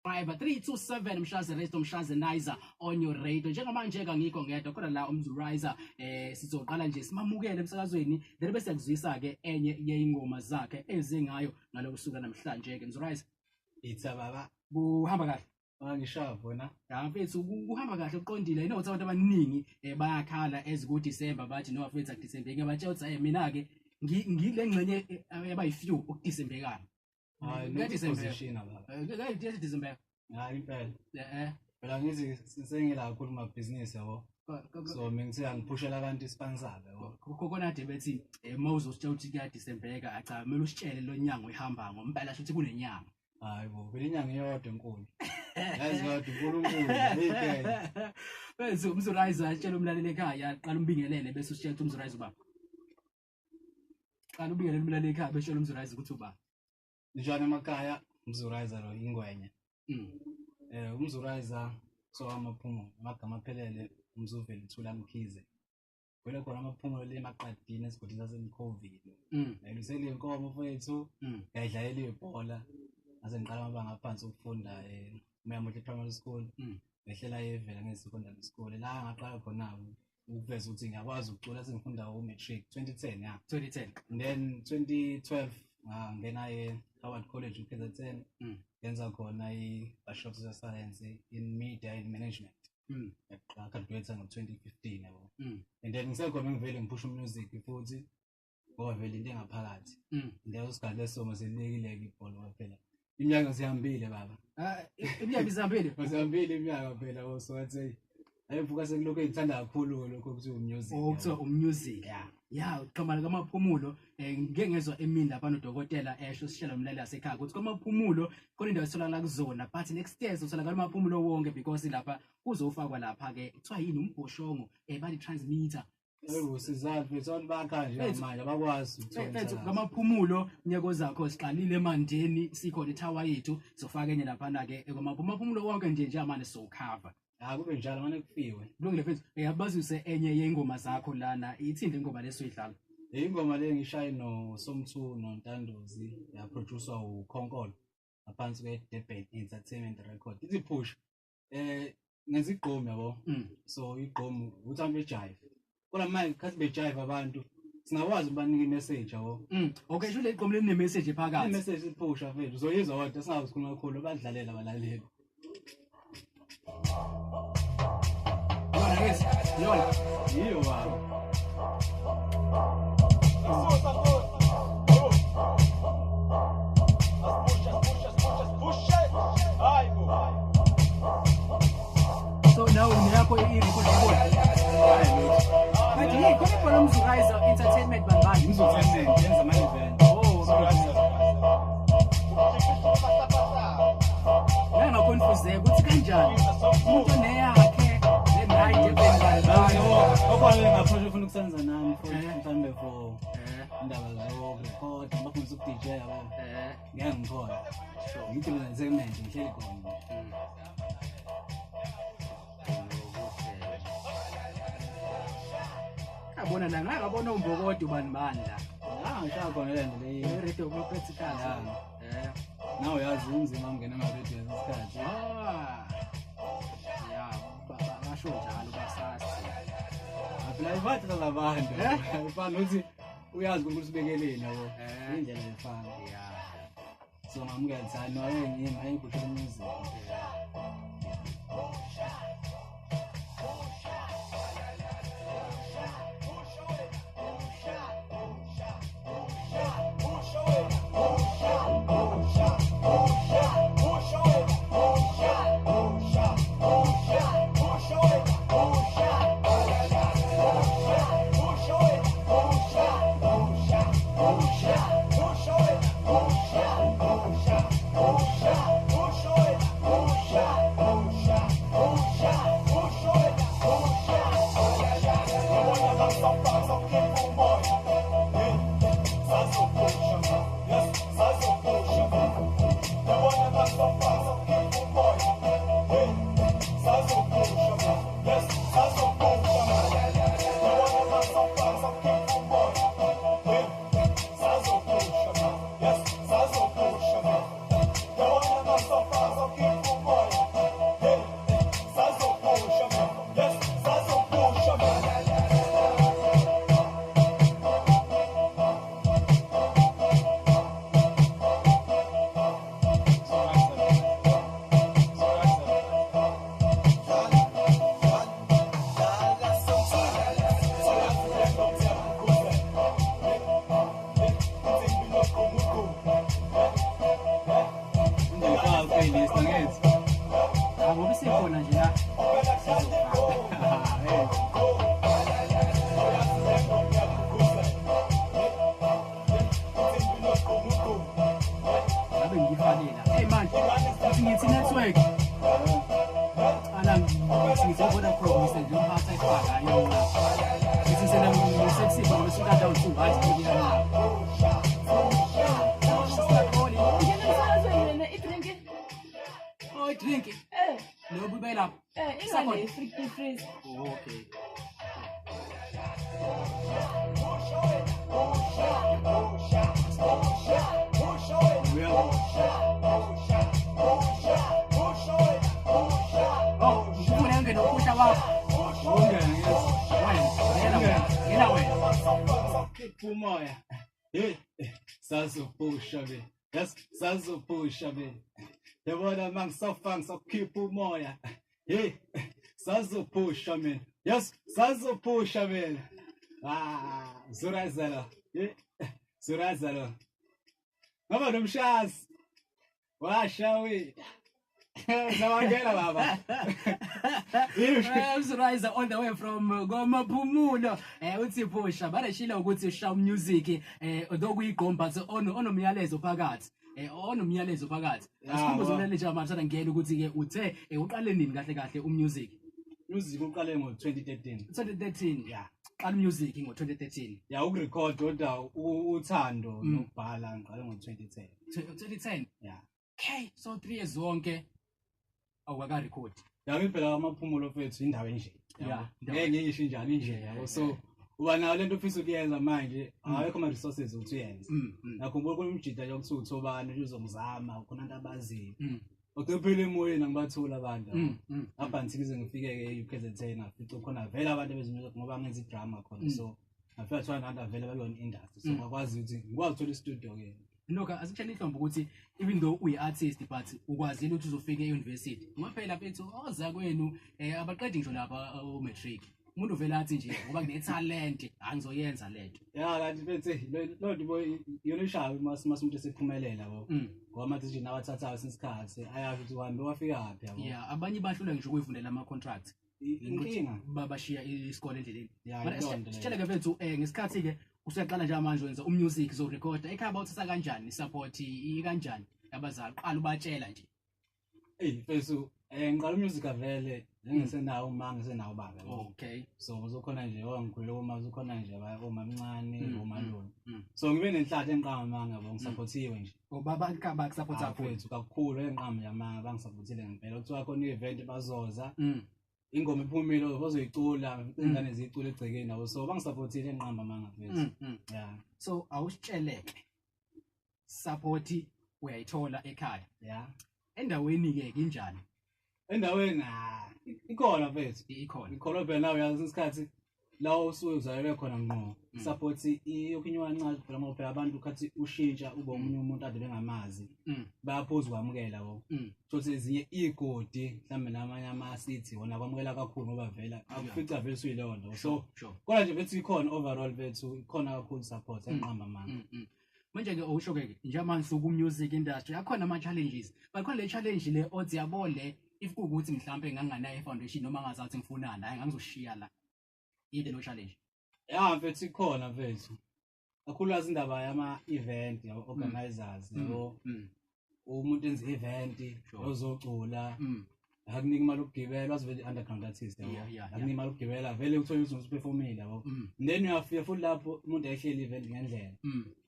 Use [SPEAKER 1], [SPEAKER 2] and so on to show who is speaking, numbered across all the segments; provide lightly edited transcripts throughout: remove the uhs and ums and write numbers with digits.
[SPEAKER 1] 327 Mshazi Resto Mshazi Nizer on your radio. Njengamanje ke ngikho ngedwa khona la uMzurizer, sizoqala nje simamukele emsakazweni, then bese siyakuzwisa ke enye yeingoma zakhe ezingayo ngalokusuka namhlanje ke. Mzurizer,
[SPEAKER 2] itha baba,
[SPEAKER 1] kuhamba kahle?
[SPEAKER 2] Angishavu wena.
[SPEAKER 1] Ya mfethu, kuhamba kahle, uqondile. Yini ukuthi abantu abaningi bayakhala eziku December, bathi no mfethu akuDecember. Ngiyabatshela ukuthi mina ke ngile ngxenye abayi-few ukuDecemberkana.
[SPEAKER 2] Hayi,
[SPEAKER 1] Kuya-December.
[SPEAKER 2] position baba.
[SPEAKER 1] Kuya December.
[SPEAKER 2] Hayi impela. Phela ngithi sengila kakhulu kumabhizinisi yabo. So mina ngithi angiphushela abantu isponsor yabo.
[SPEAKER 1] Khona kade bethi uma uzositshela ukuthi kuyaDecemberka, acha kumele usitshele lo nyanga uyihamba ngompela, shuthi kunenyanga.
[SPEAKER 2] Hayi bo, phela inyanga iyodwa enkulu. Yazi kodwa uNkulunkulu iphela.
[SPEAKER 1] Bese uMzurizer atshela umlaleli ekhaya, qala umbingelele bese usitshela ukuthi uMzurizer uba. Qala ubingelele umlaleli ekhaya bese utshela uMzurizer ukuthi uba.
[SPEAKER 2] Njani emakhaya, uMzurizer lo ingwenya. UMzurizer so amaphumulo, amagama aphelele uMzuveli Thula Mkhize. Kwele khona amaphumulo le emaqadini esigodini saseMkhovile. Ngilusele inkomo mfowethu, ngiyadlalela ibhola. Ngase ngiqala amabanga aphansi ukufunda eMayamuhle Primary School. Ngehlela eVela nge-secondary school. La ngaqala khona ukuveza ukuthi ngiyakwazi ukucula sengifunda u-matric 2010, ya.
[SPEAKER 1] 2010.
[SPEAKER 2] And then 2012 ngangena e-Howard College u-KZN. Ngenza khona i-Bachelor of Social Science in Media and Management. Ngagraduate ngo-2015 yabo. And then ngisekhona ngivele ngiphusha umusic futhi ngoba vele into engaphakathi. Leso sikhathi leso selikile-ke ibhola phela. Iminyaka sihambile baba.
[SPEAKER 1] Iminyaka isihambile?
[SPEAKER 2] Sihambile iminyaka phela oh, so wathi ayivuka sekulokhu engithanda kakhulu lokho kuthiwa umusic.
[SPEAKER 1] Oh, kuthiwa umusic.
[SPEAKER 2] Yeah.
[SPEAKER 1] Ya, uxhumana kamaphumulo, ngike ngezwa emini lapha nodokotela esho sishela umlaleli wasekhaya ukuthi kwamaphumulo khona indawo esitholakala kuzona, but next year sotholakala amaphumulo wonke because lapha kuzofakwa lapha ke kuthiwa yini umbhoshongo, bali transmitter.
[SPEAKER 2] Yebo, sizathu mfethu, abantu bakha nje
[SPEAKER 1] Mfethu.
[SPEAKER 2] manje abakwazi ukuthola
[SPEAKER 1] Mfethu,
[SPEAKER 2] umsebenzi.
[SPEAKER 1] ngamaphumulo unyaka ozakho siqalile emandeni, sikhona ithawa yethu, sofaka enye laphana ke kwamaphumulo wonke nje njengamanje sokhava.
[SPEAKER 2] Ha, kube njalo manje kufiwe.
[SPEAKER 1] Kulungile mfethu, abazwise enye yeingoma zakho lana, ithini ingoma lesoyidlala?
[SPEAKER 2] Ingoma le ngishaye no Somthu noNtandozi, yaproducer uKhonkolo ngaphansi kwe Durban Entertainment Record. Ithi push. Ngenza igqomu yabo. So igqomu uthi hambe jive. Kodwa manje khathi bejive abantu singakwazi ukubanika imessage yabo.
[SPEAKER 1] Okay, sho le igqomu line message phakathi.
[SPEAKER 2] I message iphusha mfethu. Uzoyizwa kodwa singazi sikhuluma kakhulu, badlalela abalaleli.
[SPEAKER 1] Yona yes, yona.
[SPEAKER 2] Yiyo baba.
[SPEAKER 1] So now uneyakho i-record label. But hey, khona ibhola uMzurizer Entertainment bangani?
[SPEAKER 2] Entertainment yenza ama event.
[SPEAKER 1] Oh, Ngeke ngaconfuse ukuthi kanjani umuntu oneyakhe le night ebengani.
[SPEAKER 2] Okhona ngapha ufuna ukusenza nami futhi mhlambe for indaba zokurecord, bafuna uku-DJ yabo. Ngeke ngikhona. Ngithi mina entertainment ngihleli khona.
[SPEAKER 1] Yabona la ngakabona umbokode ubani bani la.
[SPEAKER 2] La ngishaya khona le nto le.
[SPEAKER 1] I-radio practical.
[SPEAKER 2] Nawe uyazi umzimba ungena ema-radio ngesikhathi.
[SPEAKER 1] Ya, basho njalo basasi.
[SPEAKER 2] Phela ivatha labantu. Ifana ukuthi uyazi ukuthi usibekeleni yabo. Indlela efana. So ngamukela ukuthi hayi no ngiyimi ayibhushela music. Mfethu.
[SPEAKER 1] Ngoba isikhona nje la. Ngabe ngiyifakile. Hey manje, ngithi network. Ala ngithi Vodacom nje umphatha ifaka yona. Ngithi sena ngisekusipha ngoba sukade awuthi ngiyana.
[SPEAKER 3] Ngena emsakazweni wena i-drink.
[SPEAKER 1] Oh, drink. Lo bubela.
[SPEAKER 3] Ingane free freeze.
[SPEAKER 1] Oh, okay. Oh, ufuna ngene uphusha wakho.
[SPEAKER 2] Ungena yes.
[SPEAKER 1] Wena, ngena wena.
[SPEAKER 2] Umoya. Hey, sazophusha be. Yes, sazophusha be. Yabona mangisofa ngisokhipha umoya. Hey, sazophusha mina. Yes, sazophusha mina. Ah, Zurazalo. Hey, Zurazalo. Ngaba nomshazi. Washawi. Zawangena baba.
[SPEAKER 1] Mzurayiza on the way from Gomaphumulo. Uthi phusha bareshila ukuthi usha music although kuyigqom but onomyalezo phakathi. Onomyalezo phakathi. Asikhumbuze umyalezo nje manje ngene ukuthi ke uthe uqale nini kahle kahle umusic.
[SPEAKER 2] Music uqale ngo-2013.
[SPEAKER 1] 2013.
[SPEAKER 2] Yeah.
[SPEAKER 1] Qala music ngo-2013.
[SPEAKER 2] Yeah, ukurecord kodwa uthando nokubhala ngiqale ngo-2010.
[SPEAKER 1] 2010.
[SPEAKER 2] Yeah.
[SPEAKER 1] Okay, so 3 years wonke awukaka record.
[SPEAKER 2] Yabe phela amaphumulo fethu indawo enje.
[SPEAKER 1] Yeah.
[SPEAKER 2] Ngeke ngisho njani nje yabo. So uba nayo lento ofisa ukuyenza manje awekho ama resources ukuthi uyenze. Nakhumbula kunomjida nje okuthiwa uthobani uzongizama khona abantu abaziyo. Oqephele emoyeni angibathola abantu. Up until ngize ngifike ke e-UKZN ngafica khona vele abantu abezimusic ngoba ngenza idrama khona. So ngafika thola nabantu vele bakuyona industry. So ngakwazi ukuthi ngikwazi ukuthola i-studio ke.
[SPEAKER 1] Nokho asikushela ihlombe ukuthi even though uyi-artist but ukwazile ukuthi uzofika e-university. Ngoba phela mfethu oza kwenu abaqedi ngisho lapha o-matric. Umuntu vele athi nje ngoba ngine-talent angizoyenza lento.
[SPEAKER 2] Ya kanti mfethu lo nto iyona eshayo mase umuntu esephumelela yabo. Ngoba ama-decision awathathayo since isikhathi ayasho ukuthi uhambe wafikaphi yabo.
[SPEAKER 1] Yeah, abanye bahluleka ngisho ukuyifundela ama-contract.
[SPEAKER 2] Inkinga.
[SPEAKER 1] Babashiya isikole endleleni.
[SPEAKER 2] Ya,
[SPEAKER 1] But
[SPEAKER 2] iyona nto leyo.
[SPEAKER 1] sitshele ke mfethu ngesikhathi ke usuyaqala nje manje wenza umusic uzorecorda ekhaya bawuthatha kanjani support ikanjani abazali qala ubatshela nje.
[SPEAKER 2] Ey mfethu ngiqala umusic vele ngingesenawo uma ngisenawo baba yabo.
[SPEAKER 1] Okay.
[SPEAKER 2] So uzokhona nje wangikhulele uma uzokhona nje omamncane omalume. So ngibe nenhlanhla engiqamba amanga yabo ngisupportiwe nje.
[SPEAKER 1] Obaba bakusupport kakhulu.
[SPEAKER 2] Mfethu kakhulu engiqamba nje amanga bangisupportile ngempela. Kuthiwa khona i-event bazoza. Ingoma iphumile bazoyicula ingane ziyicula egcekeni yabo. So bangisupportile engiqamba amanga mfethu. Yeah.
[SPEAKER 1] So awusitsheleke support uyayithola ekhaya.
[SPEAKER 2] Yeah.
[SPEAKER 1] Endaweni ke kinjani?
[SPEAKER 2] Endaweni ikhona mfethu.
[SPEAKER 1] Ikhona.
[SPEAKER 2] Ikhona phela nawe uyazi isikhathi la usuke uzalelwe khona ngqo. Support iyokhinywa kancane phela ngoba phela abantu khathi ushintsha ube omunye umuntu ade bengamazi. Bayaphuza ukwamukela yabo. Thothi ezinye igodi mhlambe namanye ama-city wona kwamukela kakhulu ngoba vela akufica vele usuyileyo nto. So kodwa nje bethu ikhona overall bethu ikhona kakhulu support enqamba amanga.
[SPEAKER 1] Manje ke usho ke njengamanje suku music industry akhona ama challenges. But khona le challenge le othi yabo le if kuwukuthi mhlambe nganganayo i-foundation noma ngazathi ngifunani hayi ngangizoshiya la. Yini lo challenge?
[SPEAKER 2] Ya mfethu ikhona mfethu. Kakhulukazi indaba yama-event yabo organizers yabo. Umuntu enze event ozocula. Akunika imali yokugibela wazi vele underground artist yabo. Akunika imali yokugibela vele uthole ukuthi usuperformile yabo. Then uyafika futhi lapho umuntu ehleli event ngendlela.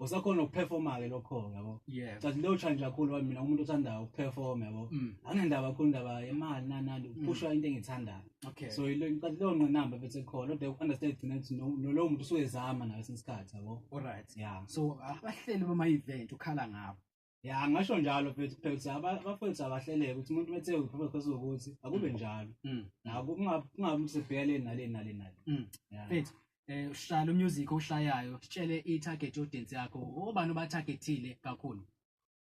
[SPEAKER 2] Usakhona ukuperforma ke lokho yabo. But leyo challenge kakhulu ngoba mina umuntu othandayo ukuperform yabo. Angendaba kakhulu indaba yemali nani uphusha into engithandayo.
[SPEAKER 1] Okay.
[SPEAKER 2] So leyo ngqinamba bethe khona kodwa understand gcina ukuthi lo muntu usuyezama naye isikhathi yabo.
[SPEAKER 1] All right.
[SPEAKER 2] Yeah.
[SPEAKER 1] So abahleli bama event ukhala ngabo.
[SPEAKER 2] Ya ngasho njalo mfethu phela ukuthi abafowethu abahleleke ukuthi umuntu methe uphepha ukuthi akube njalo. Nako kungabi usebhekele nale nale nale. Yeah.
[SPEAKER 1] Mfethu ushaya music oshayayo sitshele i-target audience yakho obani obatargetile kakhulu.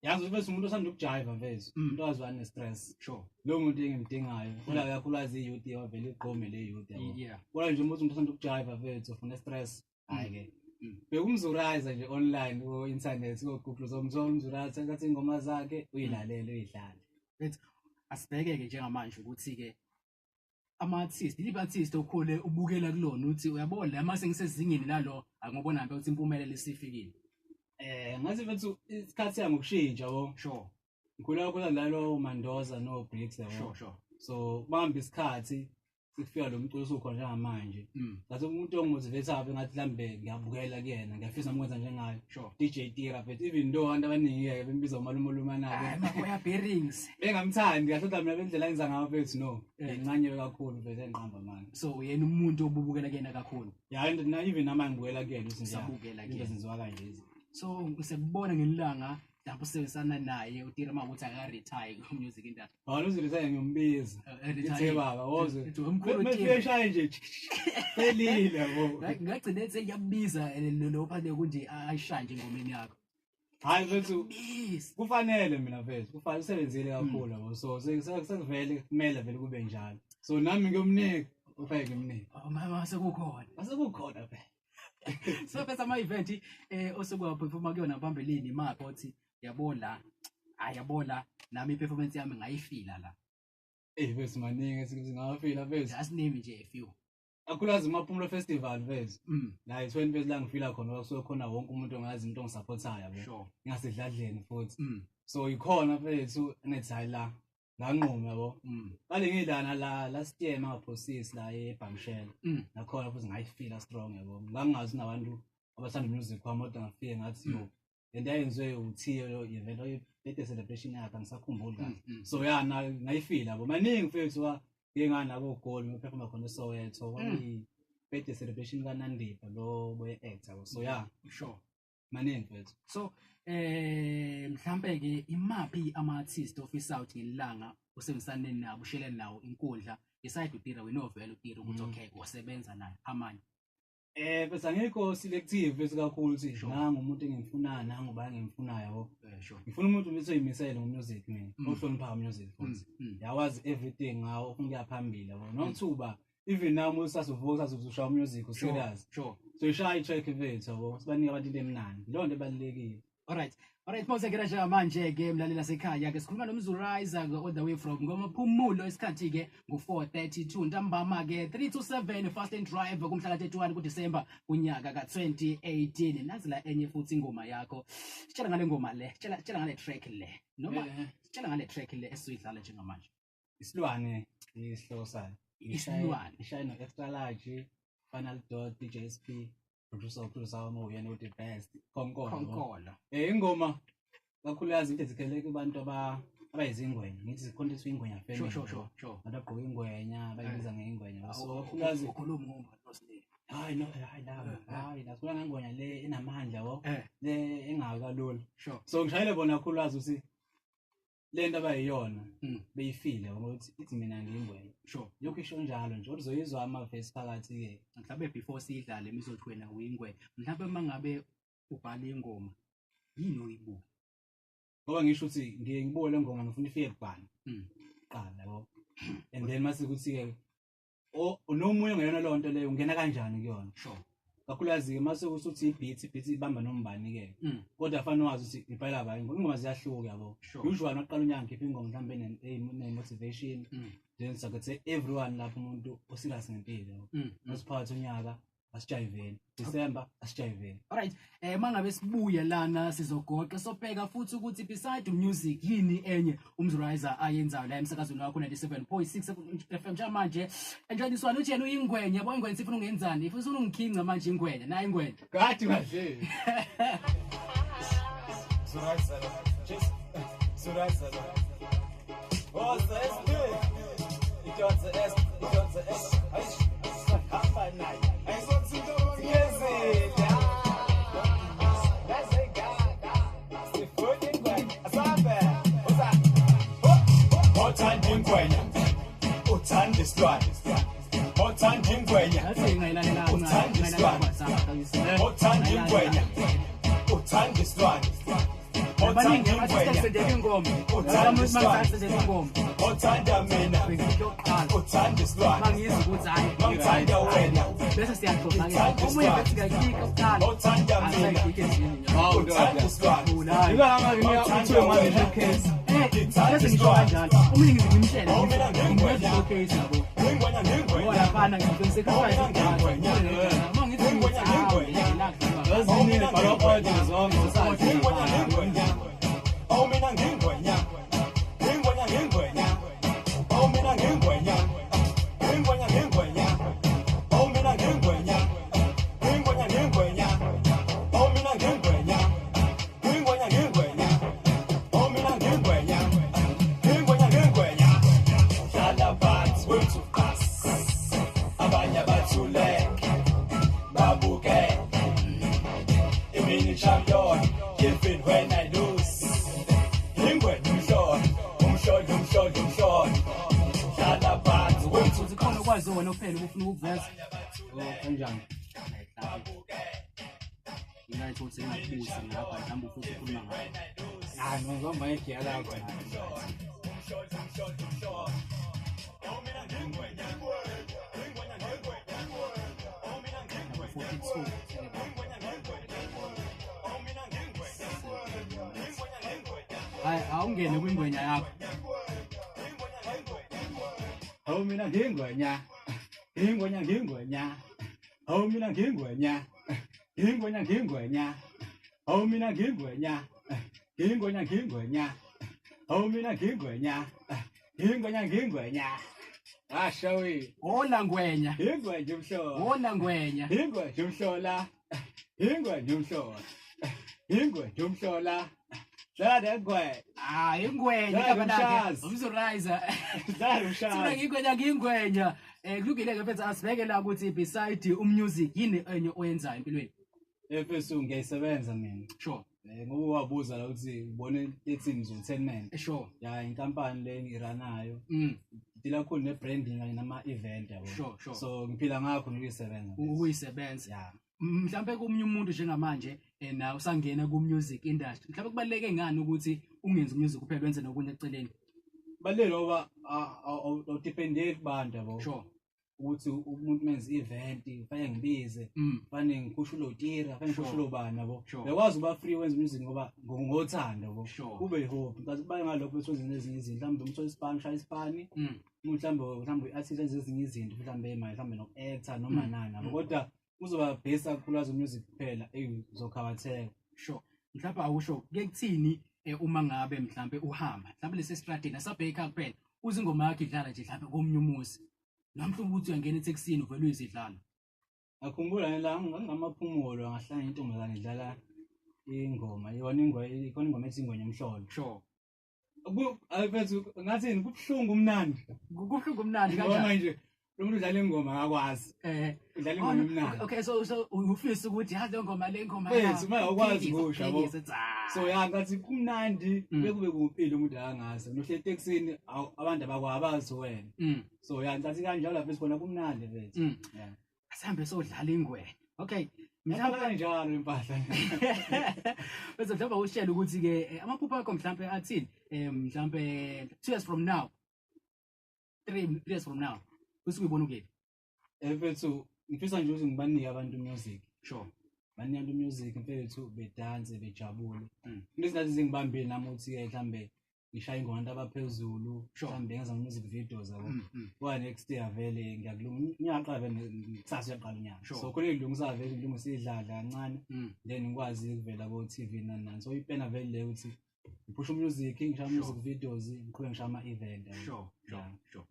[SPEAKER 2] Yazi mfethu umuntu osanda ukujiva mfethu umuntu owazwana ne-stress.
[SPEAKER 1] Sure.
[SPEAKER 2] Lo muntu engimdingayo kodwa kakhulukazi i-youth yavele igqome le youth yabo.
[SPEAKER 1] Yeah.
[SPEAKER 2] Kodwa nje umuntu osanda ukujiva mfethu ufuna stress hayi ke. Bekumzurayiza nje online ku internet ku Google uzomthola umzurayiza thatha ingoma zakhe uyilalele uyidlale.
[SPEAKER 1] Mfethu Asibheke-ke njengamanje ukuthi-ke ama-artist, iliphi artist okhule ubukela kulona uthi uyabona la mase ngisezingeni lalo angibona ngempela ukuthi impumelelo isifikile.
[SPEAKER 2] Ngathi mfethu isikhathi siya ngokushintsha yabo.
[SPEAKER 1] Sure.
[SPEAKER 2] Ngikhula kakhulu dlalo uMandoza no Bricks yabo.
[SPEAKER 1] Sure, sure.
[SPEAKER 2] So bamba isikhathi sikufika lo mculo usukhona njengamanje. Ngathi umuntu ongimotivate apha ngathi mhlambe ngiyabukela kuyena, ngiyafisa nami ukwenza njengaye.
[SPEAKER 1] Sure.
[SPEAKER 2] DJ Tira but even though abantu abaningi ke bembiza umalume olumanake.
[SPEAKER 1] Hayi maboya bearings.
[SPEAKER 2] Bengamthandi kahle kodwa mina bendlela enza ngayo mfethu no.
[SPEAKER 1] Yeah.
[SPEAKER 2] Ngincanyelwe kakhulu mfethu engiqamba manje.
[SPEAKER 1] So uyena umuntu obubukela kuyena kakhulu.
[SPEAKER 2] Ya into na even nama ngibukela kuyena ukuthi nje.
[SPEAKER 1] Usabukela
[SPEAKER 2] Into
[SPEAKER 1] kuyena.
[SPEAKER 2] zenziwa kanje lezi.
[SPEAKER 1] So sekubona ngelanga lapho usebenzisana naye uTira uma ukuthi aka-retire ku-music industry.
[SPEAKER 2] Hawu uziretire ngiyombiza.
[SPEAKER 1] Retire.
[SPEAKER 2] Ngithe baba woze.
[SPEAKER 1] Uthi, "Umkhulu
[SPEAKER 2] Mefike
[SPEAKER 1] Tira."
[SPEAKER 2] shaye nje. Pelile yabo.
[SPEAKER 1] Ngagcina ethi iyakubiza lo phande kunje ayishaye nje engomeni yakho.
[SPEAKER 2] Hayi mfethu
[SPEAKER 1] Biza.
[SPEAKER 2] kufanele mina mfethu kufanele usebenzile kakhulu yabo. So sekuvele kumele vele kube njalo. So nami ngiyomnika ufake ngimnike.
[SPEAKER 1] Oh mama sekukhona.
[SPEAKER 2] Asekukhona phela.
[SPEAKER 1] So bese ama event osuka performa kuyona phambilini imaphi othi yabo la hayi yabo la nami i-performance yami ngayifila la.
[SPEAKER 2] Eh mfethu maningi esithi ngawafila mfethu.
[SPEAKER 1] Just name nje a few.
[SPEAKER 2] Kakhulukazi Maphumulo Festival mfethu. La i-20 mfethu la ngifila khona kusuke khona wonke umuntu ongazi into ongisupportayo yabo.
[SPEAKER 1] Sure.
[SPEAKER 2] Ngingasedladleni futhi. So ikhona mfethu engithi hayi la nganquma yabo. Bale ngilana la last year mangaphosisi la eBhamshela. Nakhona futhi ngayifila strong yabo. Ngangingazi nabantu abathanda music kwami kodwa ngafike ngathi yo lento ayenziwe uThiyo lo event oyi birthday celebration yakhe angisakhumbuli kahle. So ya na ngayifila yabo. Maningi mfethu wa ngike nganabo goal ngiperforma khona eSoweto kwakuyi birthday celebration kaNandipha lo boye actor yabo. So ya
[SPEAKER 1] Sure.
[SPEAKER 2] maningi mfethu.
[SPEAKER 1] So mhlambe ke imaphi ama artist ofisa ukuthi ngelanga usebenzisane nabo ushele nawo inkundla beside uTira we know vele uTira ukuthi okay usebenza naye amanye.
[SPEAKER 2] Bese angikho selective bese kakhulu ukuthi
[SPEAKER 1] Sure.
[SPEAKER 2] nangu umuntu engimfunayo nangu bani engimfunayo yabo.
[SPEAKER 1] Sure.
[SPEAKER 2] Ngifuna umuntu bese uyimisele ngomusic mina. Ohlonipha music futhi. Yawazi everything ngawo ufuna ukuya phambili yabo. Nokuthuba even nami usazovuka usazoshaya music serious.
[SPEAKER 1] Sure.
[SPEAKER 2] So ishaya i-track mfethu yabo. Sibanike abantu into emnandi. Leyo nto ebalulekile.
[SPEAKER 1] Alright. Alright, mawuse ke njengamanje ke mlalela sekhaya ke sikhuluma noMzul Rizer ke all the way from Ngomaphumulo isikhathi ke ngo4:32 ntambama ke 327 fast and drive kumhla ka31 kuDecember kunyaka ka2018. Nazi la enye futhi ingoma yakho. Sitshela ngale ngoma le, tshela ngale track le. Noma sitshela ngale track le esizidlala njengamanje.
[SPEAKER 2] Isilwane isihloko sayo.
[SPEAKER 1] Isilwane.
[SPEAKER 2] Ishaye no extra large, Final Dot, DJSP, producer wami uyena uthi best. Khonkolo.
[SPEAKER 1] Khonkolo.
[SPEAKER 2] Ingoma kakhulukazi into ezikheleke kubantu abayizingwenya. Ngithi zikhona ukuthi ingwenya family.
[SPEAKER 1] Sure.
[SPEAKER 2] Abantu abagqoka ingwenya bayibiza ngeingwenya. So kakhulukazi
[SPEAKER 1] Ukhuluma ngoma nosine.
[SPEAKER 2] hayi no hayi la hayi la sibona ngengwenya le enamandla yabo. Le engawi kalula.
[SPEAKER 1] Sure.
[SPEAKER 2] So ngishayele bona kakhulukazi ukuthi le nto abayiyona beyifile ngokuthi ithi mina ngiyingwenya.
[SPEAKER 1] Sure.
[SPEAKER 2] Lokhu isho njalo nje uzoyizwa amavesi phakathi ke.
[SPEAKER 1] Mhlawumbe before siyidlale imizothi wena uyingwenya. Mhlawumbe mangabe ubhala ingoma yini oyibuka?
[SPEAKER 2] Ngoba ngisho ukuthi ngiye ngibuke le ngoma ngifuna ifike kubani. Qala yabo. And then mase kuthi ke nomunye ongeyona leyo nto leyo ungena kanjani kuyona?
[SPEAKER 1] Sure.
[SPEAKER 2] Kakhulukazi ke mase usuthi i-beat ibamba nombani ke. Kodwa fanele wazi ukuthi ibhala bani ingoma ziyahluka yabo.
[SPEAKER 1] Sure.
[SPEAKER 2] Usually maqala unyaka ngikhipha ingoma mhlawumbe ene motivation. Then sakuthe everyone lapho umuntu oserious ngempilo yabo. Masiphakathi unyaka asijayiveni. December asijayiveni.
[SPEAKER 1] Alright, mangabe sibuya lana sizogoqa sobheka futhi ukuthi beside music yini enye uMzul Rizer ayenzayo la emsakazweni wakho 97.6 FM njengamanje. Enjoy this one uthi yena uyingwenya, yabo ingwenya sifuna ungenzani? If ufuna ungikhinca manje ingwenya, nayi ingwenya.
[SPEAKER 2] Kade kahle.
[SPEAKER 4] Zuraizalo, just Zuraizalo. Woza SP. Idonsa S, idonsa S. Ayish, hamba naye. Ayizothinta ngezida. Asambe. Uza. Othanda ingwenya. Uthanda isilwane. Othanda ingwenya.
[SPEAKER 1] Ngathi ngayilalela
[SPEAKER 4] Uthanda isilwane. Othanda ingwenya. Uthanda isilwane.
[SPEAKER 1] Baningi
[SPEAKER 4] Othanda
[SPEAKER 1] ama-artist
[SPEAKER 4] ingwenya.
[SPEAKER 1] asendele ingoma.
[SPEAKER 4] Uthanda
[SPEAKER 1] Ama
[SPEAKER 4] isilwane.
[SPEAKER 1] asendele ingoma.
[SPEAKER 4] Othanda mina.
[SPEAKER 1] Bengiyoqala.
[SPEAKER 4] Uthanda isilwane.
[SPEAKER 1] Mangizwa ukuthi hayi.
[SPEAKER 4] Mangithanda wena.
[SPEAKER 1] Bese siyaxoxa ke.
[SPEAKER 4] Uthanda
[SPEAKER 1] Omunye
[SPEAKER 4] isilwane.
[SPEAKER 1] bethi ngiyakika kuqala.
[SPEAKER 4] Othanda mina.
[SPEAKER 1] Asayikike nje.
[SPEAKER 2] Hawu
[SPEAKER 4] Uthanda
[SPEAKER 2] ndoda.
[SPEAKER 4] isilwane.
[SPEAKER 1] Ulani.
[SPEAKER 2] Yiko ngama uthiwe manje showcase.
[SPEAKER 4] Ngithanda
[SPEAKER 1] Bese ngisho
[SPEAKER 4] isilwane.
[SPEAKER 1] kanjalo. Omunye ngize ngimtshele.
[SPEAKER 4] Oh, mina ngingwenya.
[SPEAKER 1] Showcase yabo.
[SPEAKER 4] Ngingwenya ngingwenya.
[SPEAKER 1] Ngoba laphana ngizosacrifice.
[SPEAKER 4] Oh, mina ngingwenya.
[SPEAKER 1] Uma ngithi
[SPEAKER 4] Ngingwenya, ngingwenya.
[SPEAKER 2] Yazi nini bhalwa zonke usazi.
[SPEAKER 4] Ngingwenya ngingwenya. Oh mina ngingwenya. Ngingwenya ngingwenya. Oh mina ngingwenya. Ngingwenya ngingwenya. Oh mina ngingwenya. Ngingwenya ngingwenya. Oh mina ngingwenya. Ngingwenya ngingwenya. Oh mina ngingwenya. Ngingwenya ngingwenya. Dlala phansi wethu qas. Abanye bathule. Babuke. Imini champion, even when I lose. Ingwenya umhlolo, umhlolo, umhlolo, umhlolo. Dlala phansi wethu
[SPEAKER 1] Uthi khona okwazi wena kuphela ubufuna ukuveza.
[SPEAKER 2] Oh, kanjani?
[SPEAKER 1] Ngingathi uthi ngingakubuzi ngapha mhlawumbe futhi ukhuluma ngayo.
[SPEAKER 2] Ah, no, ngihamba ngegiya lakho.
[SPEAKER 1] Number 42. Hayi, awungene kwingwenya yakho.
[SPEAKER 2] Hawu mina ngingwenya. Ngingwenya ngingwenya. Hawu mina ngingwenya. Ngingwenya ngingwenya. Hawu mina ngingwenya. Ngingwenya ngingwenya. Hawu mina ngingwenya. Ngingwenya ngingwenya. Asha we.
[SPEAKER 1] Hola ngwenya.
[SPEAKER 2] Ngingwenya umhlola.
[SPEAKER 1] Hola ngwenya.
[SPEAKER 2] Ingwenya umhlola. Ingwenya umhlola. Ingwenya umhlola. Dlala ngwe.
[SPEAKER 1] Ah, ingwenya
[SPEAKER 2] Dlala
[SPEAKER 1] igama lakhe.
[SPEAKER 2] umshazi.
[SPEAKER 1] Umzurizer.
[SPEAKER 2] Dlala
[SPEAKER 1] Sifuna
[SPEAKER 2] umshazi.
[SPEAKER 1] ngingwenya ngingwenya. Kulungile ke mfethu asibheke la ukuthi beside umusic yini enye oyenzayo empilweni.
[SPEAKER 2] Efesu ngiyayisebenza mina.
[SPEAKER 1] Sure.
[SPEAKER 2] Ngoba wabuza la ukuthi ubone ethi ngizotenment.
[SPEAKER 1] Sure.
[SPEAKER 2] Ya inkampani le engiranayo. Idila kakhulu ne-branding kanye nama-event yabo.
[SPEAKER 1] Sure, sure.
[SPEAKER 2] So ngiphila ngakho nokuyisebenza.
[SPEAKER 1] Ukuyisebenza.
[SPEAKER 2] Ya.
[SPEAKER 1] Mhlambe komunye umuntu njengamanje na usangena ku music industry. Mhlambe kubaleke ngani ukuthi ungenzi music kuphela wenze nokunye eceleni.
[SPEAKER 2] Balele ngoba awudependeli kubantu yabo.
[SPEAKER 1] Sure.
[SPEAKER 2] Ukuthi umuntu menze event kufanele ngibize. Kufanele ngikhushule utira, kufanele
[SPEAKER 1] Sure.
[SPEAKER 2] ngikhushule ubani yabo.
[SPEAKER 1] Sure.
[SPEAKER 2] Uyakwazi ukuba free wenze music ngoba ngothando yabo.
[SPEAKER 1] Sure.
[SPEAKER 2] Kube yihobby. Kanti kuba ngalokho bese wenza ezinye izinto, mhlawumbe umthole isipani, ushaya isipani. Mhlawumbe i-artist enze ezinye izinto, mhlawumbe imali, mhlawumbe noku-actor noma nani yabo. Kodwa uzoba base kakhulukazi music kuphela, eyi uzokhawatheka.
[SPEAKER 1] Sure. Mhlawumbe awusho kuye kuthini uma ngabe mhlawumbe uhamba mhlawumbe lesi estradini asabheka kuphela uze ingoma yakho idlala nje mhlawumbe komunye umuzi. Noma mhlawumbe ukuthi uyangena eTaxini uvele uyizidlala.
[SPEAKER 2] Ngakhumbula ngelanga ngangamaphumulo ngahlanga intombazane idlala ingoma, yona ingoma ikhona ingoma ethi ingwenya umhlolo.
[SPEAKER 1] Sure.
[SPEAKER 2] Mfethu ngathini kubuhlungu umnandi.
[SPEAKER 1] Kubuhlungu umnandi
[SPEAKER 2] Ngoba
[SPEAKER 1] kanjani?
[SPEAKER 2] manje lo muntu udlala ingoma akakwazi. Udlala ingoma emnandi.
[SPEAKER 1] Okay, so ufisa ukuthi yazi le ngoma le ngoma.
[SPEAKER 2] Mfethu manje awukwazi ukusho yabo. So ya ngathi kumnandi bekube kumpilo umuntu angazi. Nohle eTaxini abantu abakwazi wena. So ya ngathi kanjalo lapha esikhona kumnandi mfethu. Yeah.
[SPEAKER 1] Asihambe sodlala ingwenya. Okay.
[SPEAKER 2] Mhlawumbe kanjalo impahla.
[SPEAKER 1] Bese mhlawumbe usitshele ukuthi ke amaphupho akho mhlawumbe athini? Mhlawumbe 2 years from now. 3 years from now. Usukubona ukuphi?
[SPEAKER 2] Mfethu ngifisa nje ukuthi ngibanike abantu music.
[SPEAKER 1] Sure.
[SPEAKER 2] Banike abantu music mfethu bedanse bejabule. Into ezingathi zingibambile nami ukuthi ke mhlambe ngishaya ingoma abantu abaphezulu, mhlambe ngenza music videos yabo. Kwa next year vele ngiyakulunga unyaka vele kusasa uyaqala unyaka. So khona ngilungisa vele ngilungisa idladla kancane then ngikwazi ukuvela ko TV nani nani. So ipena vele le ukuthi ngiphusha music, ngishaya music videos, ngiqhubeke ngishaya ama event.
[SPEAKER 1] Sure, sure, sure.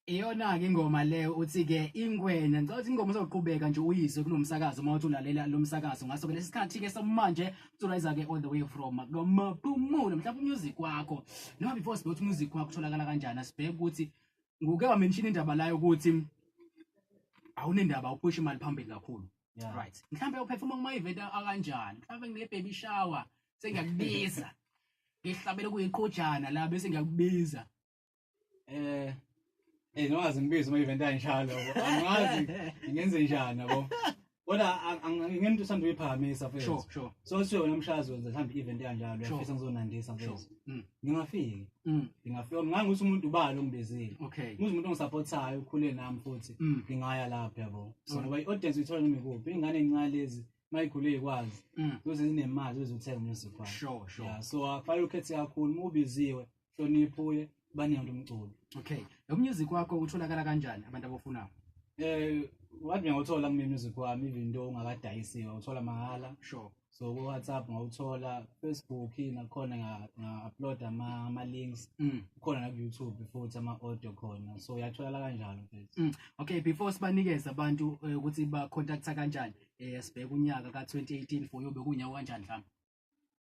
[SPEAKER 1] Iyona-ke ingoma leyo uthi-ke ingwenya. Ngicela ukuthi ingoma uzoqhubeka nje uyizwe kulo msakazo uma uthi ulalela lo msakazo. Ngaso-ke lesi sikhathi-ke samanje uThulaiza-ke all the way from Maphumulo. Mhlawumbe umusic wakho noma before sibheke ukuthi umusic wakho utholakala kanjani, asibheke ukuthi nguke wamention indaba layo ukuthi awunendaba uphusha imali phambili kakhulu. Right. Mhlawumbe uphefuma kuma-event akanjani? Mhlawumbe ngine-baby shower sengiyakubiza. Ngihlabele kuyiqhujana la bese ngiyakubiza.
[SPEAKER 2] Noma ngibiza ama event anjalo yabo. Angazi ngenze njani yabo. Kodwa angento usanda uyiphakamisa mfethu.
[SPEAKER 1] Sure, sure.
[SPEAKER 2] So siyo wena mshazi wenza mhlawumbe i-event kanjalo
[SPEAKER 1] Sure.
[SPEAKER 2] uyafisa ngizonandisa
[SPEAKER 1] Sure.
[SPEAKER 2] mfethu.
[SPEAKER 1] Mm.
[SPEAKER 2] Ngingafiki. Ngingafika ngangukuthi umuntu ubalo ongibizile.
[SPEAKER 1] Okay.
[SPEAKER 2] Muze umuntu ongisupportayo ukhule nami futhi ngingaya lapho yabo. So ngoba i-audience uyithola noma ikuphi. Ingane encane lezi mayikhule ikwazi. Zoze zinemali zozothenga music wakho.
[SPEAKER 1] Sure, sure.
[SPEAKER 2] Yeah, so akufanele ukhethe kakhulu uma ubiziwe hlonipha uye baningi umculo.
[SPEAKER 1] Okay. Lo music wakho utholakala kanjani abantu abafunayo?
[SPEAKER 2] Wathi ngiyawuthola kuma music wami even though ungakadayisiwe uthola mahhala.
[SPEAKER 1] Sure.
[SPEAKER 2] So ku WhatsApp ngawuthola, Facebook nakhona nga upload ama links. Khona na ku YouTube futhi ama audio khona. So uyathola kanjalo mfethu.
[SPEAKER 1] Okay, before sibanikeze abantu ukuthi ba contacta kanjani, sibheke unyaka ka2018 for yobe kunyaka kanjani mhlawumbe?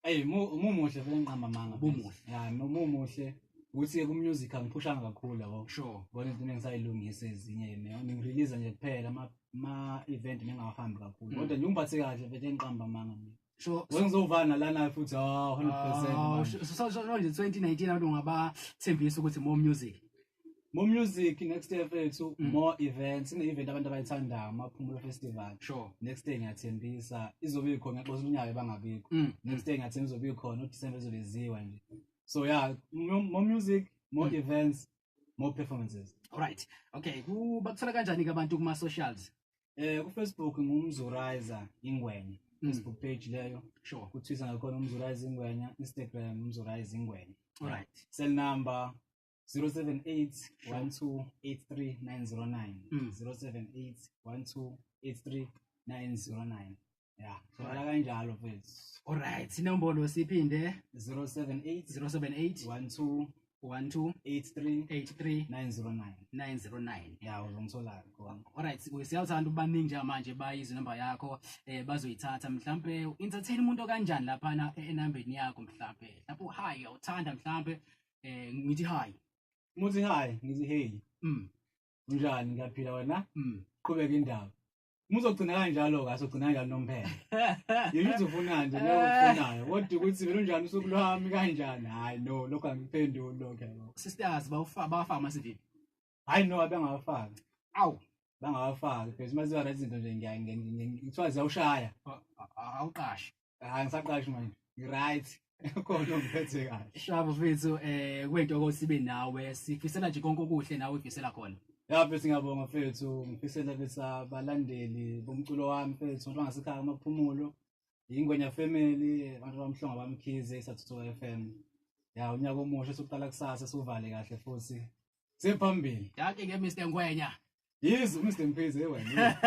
[SPEAKER 2] Hey, mumuhle vele ngiqamba amanga.
[SPEAKER 1] Ubumuhle.
[SPEAKER 2] Yeah, mumuhle. Ukuthi ku music angiphushanga kakhulu yabo.
[SPEAKER 1] Sure.
[SPEAKER 2] Bona izinto engisayilungisa ezinye ngirelease nje kuphela ama event ningahambi kakhulu. Kodwa nje ungiphathe kahle vele ngiqamba amanga mina.
[SPEAKER 1] Sure.
[SPEAKER 2] So ngizovana lana futhi 100%.
[SPEAKER 1] So nje 2019 abantu ungabathembisa ukuthi more music.
[SPEAKER 2] More music next year fethu, more events, ine event abantu abayithandayo, Maphumulo Festival.
[SPEAKER 1] Sure.
[SPEAKER 2] Next year ngiyathembisa izobe ikhona xoxa unyaka bangabikho. Next year ngiyathembisa izobe ikhona uDecember izobe iziwa nje. So yeah, more music, more events, more performances.
[SPEAKER 1] All right. Okay, bakuthola kanjani ke abantu kuma socials?
[SPEAKER 2] Ku Facebook ngumzurizer Ingwenya. Facebook page leyo.
[SPEAKER 1] Sure.
[SPEAKER 2] Ku Twitter ngakhona umzurizer Ingwenya, Instagram umzurizer Ingwenya.
[SPEAKER 1] All right.
[SPEAKER 2] Cell number 078 1283 909. 078 1283 909. Yeah, so la kanjalo mfethu.
[SPEAKER 1] All right, inombolo siphinde
[SPEAKER 2] 078
[SPEAKER 1] 078
[SPEAKER 2] 12
[SPEAKER 1] 12
[SPEAKER 2] 83
[SPEAKER 1] 83
[SPEAKER 2] 909.
[SPEAKER 1] 909.
[SPEAKER 2] Yeah, uzongithola khona.
[SPEAKER 1] All right, siyawuthanda ubaningi njengamanje bayizwe inamba yakho, bazoyithatha mhlambe entertain umuntu kanjani lapha enambeni yakho mhlambe. Lapho hi awuthanda mhlambe ngithi hi.
[SPEAKER 2] Muthi hi, ngithi hey. Unjani ngiyaphila wena? Qhubeka indaba. Muzogcina kanjalo ka sogcina kanjalo nomphela. Yini ufuna nje lokho ufunayo. Kodwa ukuthi vele unjani usuku lwami kanjani? Hayi no, lokho angiphenduli lokho yabo.
[SPEAKER 1] Sisters bawafaka ama CV.
[SPEAKER 2] Hayi no, abangawafaki.
[SPEAKER 1] Awu,
[SPEAKER 2] bangawafaki because maziwa right izinto nje ngithiwa ziyawushaya.
[SPEAKER 1] Awuqashi.
[SPEAKER 2] Hayi ngisaqashi manje. Right. Khona ongiphethe kahle.
[SPEAKER 1] Shabo mfethu kwento sibe nawe sifisela nje konke okuhle nawe ufisela khona.
[SPEAKER 2] Ya mfethu ngiyabonga mfethu, ngifisela bese abalandeli bomculo wami mfethu, abantu bangasekhaya Amaphumulo, Ingwenya family, abantu bamhlonga bamkhize Sathuthuka FM. Ya unyaka omusha sokuqala kusasa suvale kahle futhi. Siphambili.
[SPEAKER 1] Dankie ke Mr Ngwenya.
[SPEAKER 2] Yizo Mr Mkhize wena.